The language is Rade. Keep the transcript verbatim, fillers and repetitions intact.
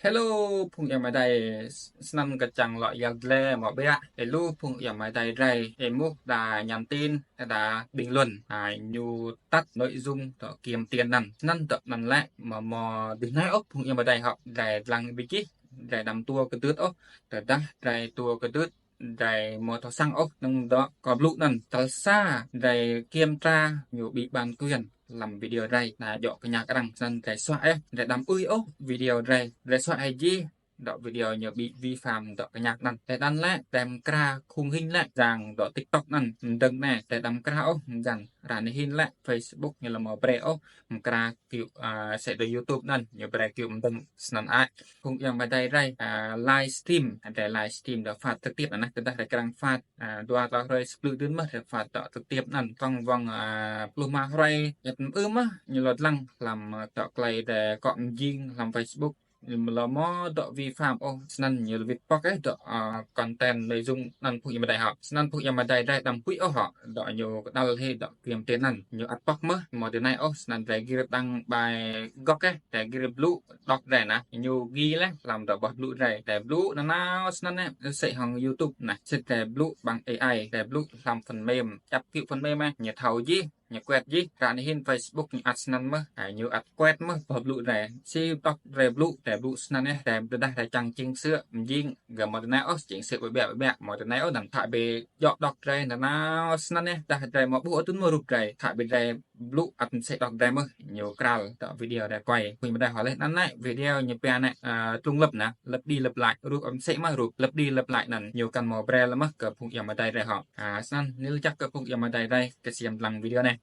Hello, phung ayŏng amai adei, snăn kơ čiăng lŏ yăl dliê mâo ƀiă, ê lu phung ayŏng amai adei drei, ê muh đa nhắn tin, đa bình luận, a, ñu tắt nội dung dŏ kiếm tiền anăn, snăn dŏ anăn lĕ, mâo mâo dih nai ôh phung ayŏng amai adei hŏ, drei dlăng bi čih, drei đăm tua kdưt ôh, tơdah drei tua kdưt, drei mâo thâo săng ôh, năng dŏ kơ blŭ anăn, tal sa, drei kiểm tra ñu bị bản quyền hlăm video drei, na djŏ kñă arăng, snăn drei suă ê, drei đăm ui ôh video drei, drei suă ê jih, dŏ video ñu bị vi phạm dŏ kñă anăn. Drei đăm lĕ, drei mkra khung hình lĕ, jang dŏ TikTok anăn, mdơ̆ng anei, drei đăm mkra ôh, mjăn, ară anei hĭn lĕ, Facebook ñu lŏ mâo brei ôh, mkra kơ, a, sĕ dŏ YouTube anăn, ñu brei kơ mdơ̆ng snăn ăt. Phung ayŏng amai adei drei, a, live stream, drei live stream dŏ phát trực tiếp anăn, tơdah drei krăng phát, a, dua tal hruê sa blư̆ dưn mơh drei phát dŏ trực tiếp anăn, tŏng wăng, a, pluh ma hruê, êt mơ̆ mơh, ñu lŏ dlăng, hlăm, a, dŏ klei drei kŏ mjing, hlăm Facebook, lŏ mâo dŏ vi phạm ôh, snăn ñu lŏ wĭt pŏk ê, dŏ, a, content nội dung anăn phung ayŏng amai adei hŏ. Snăn phung ayŏng amai adei drei đăm huĭ ôh hŏ, dŏ ñu kđăl hĕ dŏ kiếm tiền anăn. Ñu ăt pŏk mơh, mâo dih nai ôh, snăn drei gĭr đăng bài gŏk ê, drei gĭr blŭ, dŏ drei na, ñu gĭr leh, hlăm dŏ boh blŭ drei. Drei blŭ nanao snăn ê, sĕ hŏng YouTube na, sĭt drei blŭ bằng A I, drei blŭ hlăm phần mềm, čăp kơ phần mềm ê, ñu thâo jih, ñu kuet jih, ară anei hĭn Facebook ñu ăt snăn mơh, a, ñu ăt kuet mơh boh blŭ drei. Si dŏ drei blŭ, drei blŭ snăn ê, drei tơdah drei čiăng čing sư̆, mjing, gơ̆ mâo dih nai ôh, čing sư̆ ƀiă ƀiă, mâo dih nai ôh, năng thâo bi djŏ dŏ drei, nanao snăn ê, tơdah drei mâo ƀuh atŭn mâo rup drei, thâo bi drei blŭ ăt msĕ dŏ drei mơh, ñu kral dŏ video drei kuai. Phung ayŏng amai adei hŏ leh anăn lĕ, video ñu pia anei, a, tlung lăp na, lăp đi lăp lại, rup ăt msĕ mơh rup, lăp đi lăp lại anăn, ñu kăn mâo brei leh mơh kơ phung ayŏng amai adei drei hŏ. A, snăn, nil jăk kơ phung ayŏng amai adei drei, ksiêm dlăng video anei.